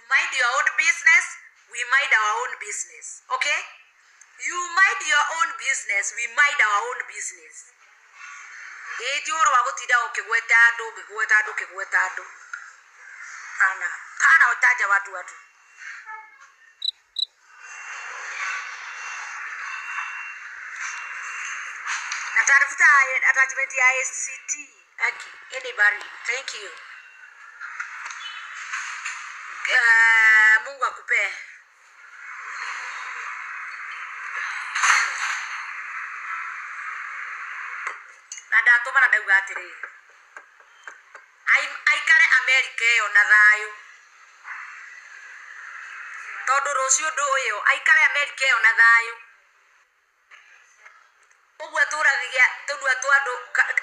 Mind your own business, we mind our own business. Okay? You mind your own business, we mind our own business. Ĩ ti ũhoro wa gũtinda ũkĩgweta andũ, ũkĩgweta andũ, ũkĩgweta andũ. Pana. Pana wataja watu watu. Na tafuta attachment ya ACT. Aki, anybody. Thank you. Mungu akupe. Na ndatũma na ndauga atĩrĩrĩ, aikare Amerika ĩyo na thayũ, tondũ rũciũ ndũĩ aikare Amerika ĩyo na thayũ. Ũguo atũragia tũnua twa andũ,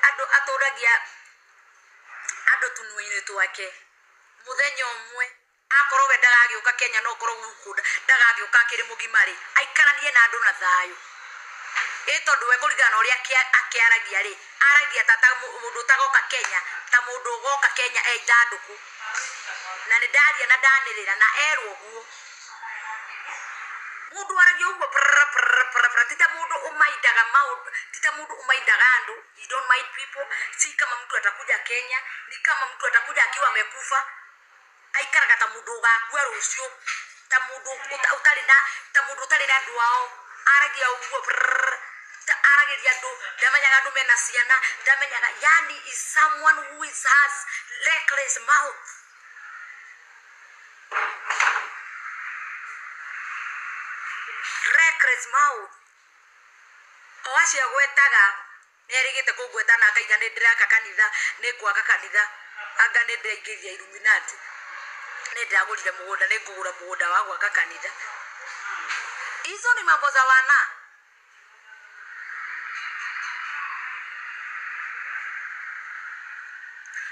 andũ atũragia andũ tũnua-inĩ twake. Mũthenya ũmwe akorwo we ndagagĩũka Kenya, no korwo gũkũ ndagagĩũka akĩrĩ mũgima rĩ, aikaranie na andũ na thayũ. Ĩ tondũ we kũringana na ũrĩa akĩaragia rĩ, aragia ta mũndũ ũtagoka Kenya, ta mũndũ ũgoka Kenya e ithandũkũ. Na nĩ ndaria na ndanĩrĩra na erwo ũguo. Mũndũ aragia ũguo prr, prr, prr, prr, ti ta mũndũ ũmaindaga maũndũ, ti ta mũndũ ũmaindaga andũ. You don't mind people. Si kama mtu atakuja Kenya, ni kama mtu atakuja akiwa amekufa. Aikaraga ta mũndũ ũgakua rũciũ, ta mũndũ ũtarĩ na, ta mũndũ ũtarĩ na andũ ao. Aragia ũguo prr, ta aragĩria andũ, ndamenyaga andũ mena ciana, ndamenyaga, yani is someone who is has reckless mouth. Reckless mouth. O acio agwetaga, nĩ erĩgĩte kũngweta na akaiga nĩ ndĩraka kanitha, nĩ ngwaka kanitha, anga nĩ ndĩraingĩria Illuminati, nĩ ndĩragũrire mũgũnda, nĩ ngũgũra mũgũnda wa gwaka kanitha. Hizo ni mambo za wana.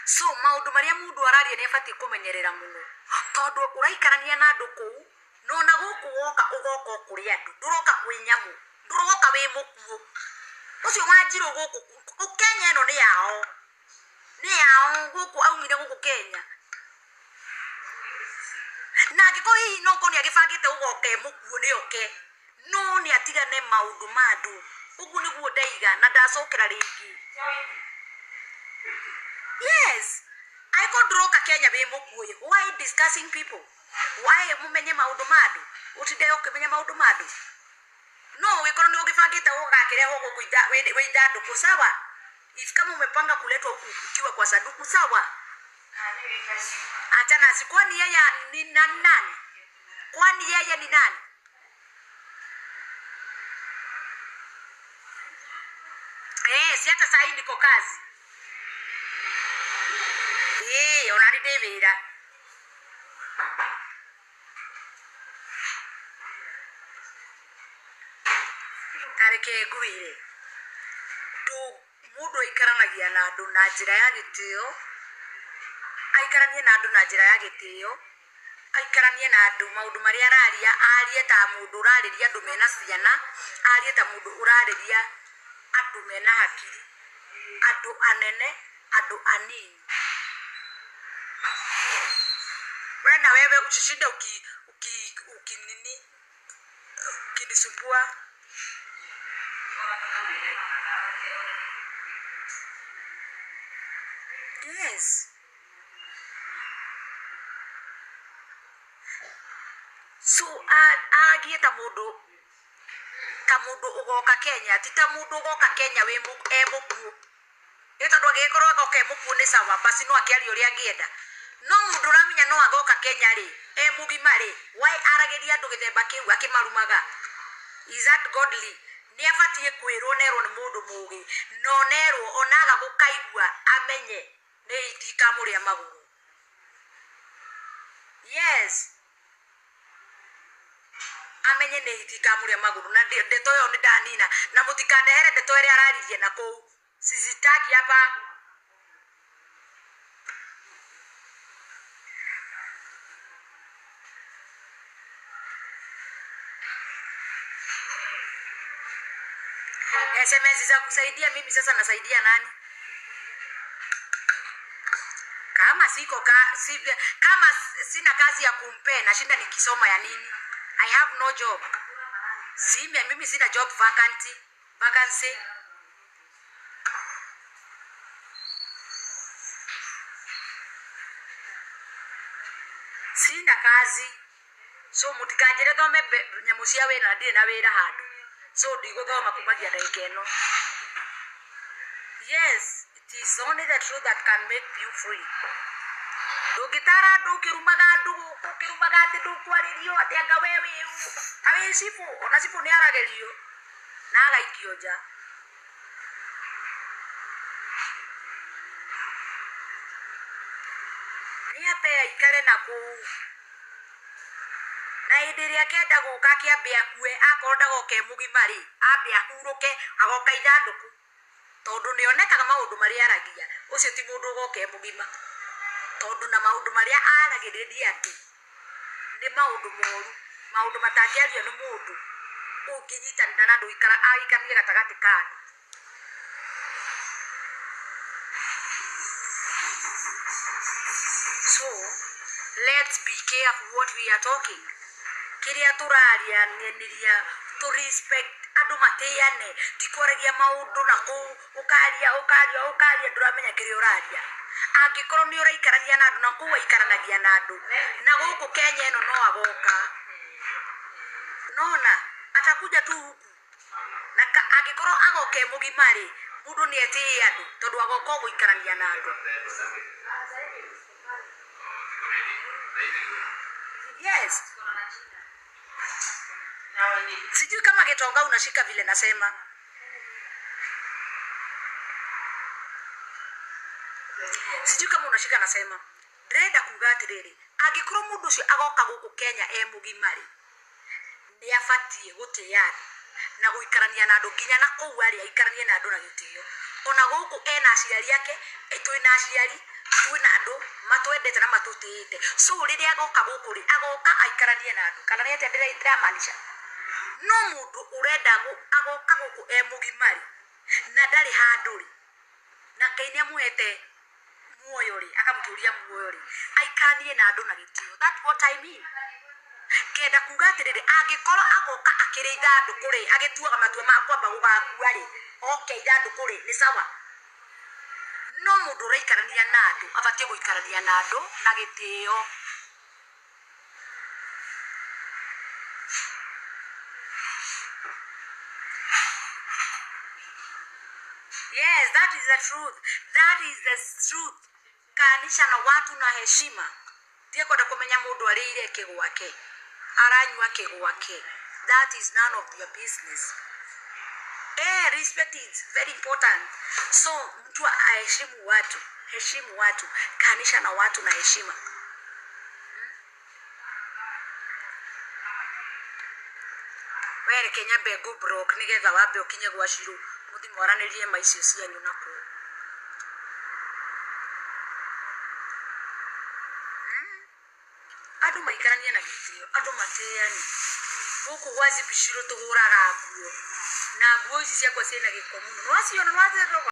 So maũndũ marĩa mũndũ araria nĩ abatiĩ kũmenyerera mũno, tondũ ũraikarania na andũ kũu, no na gũkũ woka ũgoka o kũrĩ andũ, ndũroka kwĩ nyamũ, ndũroka wĩ mũkuũ. Ũcio Wanjirũ gũkũ Kenya ĩno nĩ yao, nĩ yao gũkũ, aumire gũkũ Kenya. Na angĩkorwo hihi no korwo nĩ agĩbangĩte gũgoka e mũkuũ nĩ oke, no nĩ atigane maũndũ ma andũ. Ũguo nĩguo ndaiga na ndacokera rĩngĩ. Yes, angĩkorwo ndũroka Kenya wĩ mũkuũ, why discussing people? Why mũmenye maũndũ ma andũ? Ũtinde ũkĩmenya maũndũ ma andũ? No ũgĩkorwo nĩ ũgĩbangĩte ũgakĩrehwo gũkũ wĩ ithandũkũ, sawa. If kama umepanga kuletwa huku ukiwa kwa sanduku, sawa. Achana si, kwani yeye ni nani? Kwani yeye ni nani? Si hata saa hii niko kazi. Ona nĩ ndĩ wĩra. Ta reke ngwĩre, mũndũ aikaranagia na andũ na njĩra ya gĩtĩo, aikaranie na andũ na njĩra ya gĩtĩo, aikaranie na andũ maũndũ marĩa araria, arie ta mũndũ ũrarĩria andũ mena ciana, arie ta mũndũ ũrarĩria andũ mena hakiri, andũ anene, andũ anini. We na wewe usishinde uki nini, ukinisumbua. Yes. So aragie ta mũndũ, ta mũndũ ũgoka Kenya, ti ta mũndũ ũgoka Kenya wĩ e mũkuũ. Nĩ tondũ angĩgĩkorwo agoka e mũkuũ nĩ sawa, basi no akĩarie ũrĩa angĩenda. No mũndũ ũramenya no agoka Kenya rĩ, e mũgima rĩ, why aragĩria andũ gĩthemba kĩu akĩmarumaga? Is that godly? Nĩ abatiĩ kwĩrwo nerwo nĩ mũndũ mũgĩ, no nerwo onaga gũkaigua amenye nĩ itikamũrĩa magũrũ. Yes. Amenye nĩ itikamũrĩa magũrũ. Na ndeto ĩyo nĩ ndanina, na mũtikandehere ndeto ĩrĩa araririe na kũu. Sizitaki hapa. SMS za kusaidia mimi sasa nasaidia nani? Kama siko ka, si, kama sina kazi ya kumpe nashinda nikisoma ya nini? I have no job. Simia mimi sina job vacancy. Sina kazi. So mutikanjire thome nyamu cia wira na ndirĩ na wĩra handũ. So ndigũthoma kumagia ndagĩka ĩno. Yes, it is only the truth that can make you free. Ndũngĩtara andũ ũkĩrumaga andũ gũkũ ũkĩrumaga atĩ ndũkwarĩrio atĩ anga we wĩ ũ. Ta wĩ cibũ, ona cibũ nĩ aragĩrio na agaikio nja. Nĩ ambe aikare na kũu. Na hĩndĩ ĩrĩa akenda gũka akĩambe akue, akorwo ndagoka e mũgima rĩ, ambe ahurũke, agoka ithandũkũ. Tondũ nĩonekaga maũndũ marĩa aragia, ũcio ti mũndũ ũgoka e mũgima. Tondũ na maũndũ marĩa aragĩrĩria andũ nĩ maũndũ moru, maũndũ matangĩario nĩ mũndũ ũngĩnyitanĩra na andũ aikaranie gatagatĩ ka andũ. So let's be careful what we are talking. Kĩrĩa tũrarianĩria tũ respect andũ matĩane, ti kwaragia maũndũ na kũu ũkaria ũkaria ũkaria ndũramenya kĩrĩa ũraria. Angĩkorwo nĩ ũraikarania na andũ na kũu aikaranagia na andũ, na gũkũ Kenya ĩno no agoka. Nona atakuja tu huku. Na angĩkorwo agoka e mũgima rĩ, mũndũ nĩ etĩe andũ tondũ agoka o gũikarania na andũ. Yes. Sijui kama Gitonga unashika vile nasema. Sijui kama unashika nasema. Ndĩrenda kuga atĩrĩrĩ, angĩkorwo mũndũ ũcio agoka gũkũ Kenya e mũgima rĩ, nĩ abatiĩ gũtĩa andũ na gũikarania na andũ nginya na kũu arĩ aikaranie na andũ na gĩtĩo. Ona gũkũ ena aciari ake, twĩna aciari, twĩna andũ matwendete na matũtĩĩte. So rĩrĩa agoka gũkũ rĩ, agoka aikaranie na andũ. Kana nĩ atĩa ndĩramaanisha? No mũndũ ũrenda agoka gũkũ e mũgima rĩ, na ndarĩ handũ rĩ, na Ngai nĩ amũhete muoyo rĩ, akamũtũria muoyo rĩ, aikaranie na andũ na gĩtĩo. That's what I mean. Ngenda kuga atĩrĩrĩ, angĩkorwo agoka akĩrĩ ithandũkũ rĩ, agĩtuaga matua ma kwamba gũgakua rĩ, oke ithandũkũ rĩ, nĩ sawa. No mũndũ ũraikarania na andũ abatiĩ gũikarania na andũ na gĩtĩo. Yes, that is the truth. That is the truth. Kaanisha na watu na heshima. Tiga kwenda kũmenya mũndũ arĩire kĩ gwake, aranyua kĩ gwake. That is none of your business. Respect is very important. So mtu aheshimu watu, heshimu watu, kaanisha na watu na heshima. We reke nyambe ngũ block nĩgetha wambe ũkinye gwa Shiro mũthiĩ mwaranĩrie ma icio cianyu na kũu. Andũ maikaranie na gĩtĩo, andũ matĩane. Gũkũ gwa Zipi Shiro tũhũraga nguo, na nguo ici ciakwa ciĩna gĩko mũno. Nĩwaciona nĩwazirora?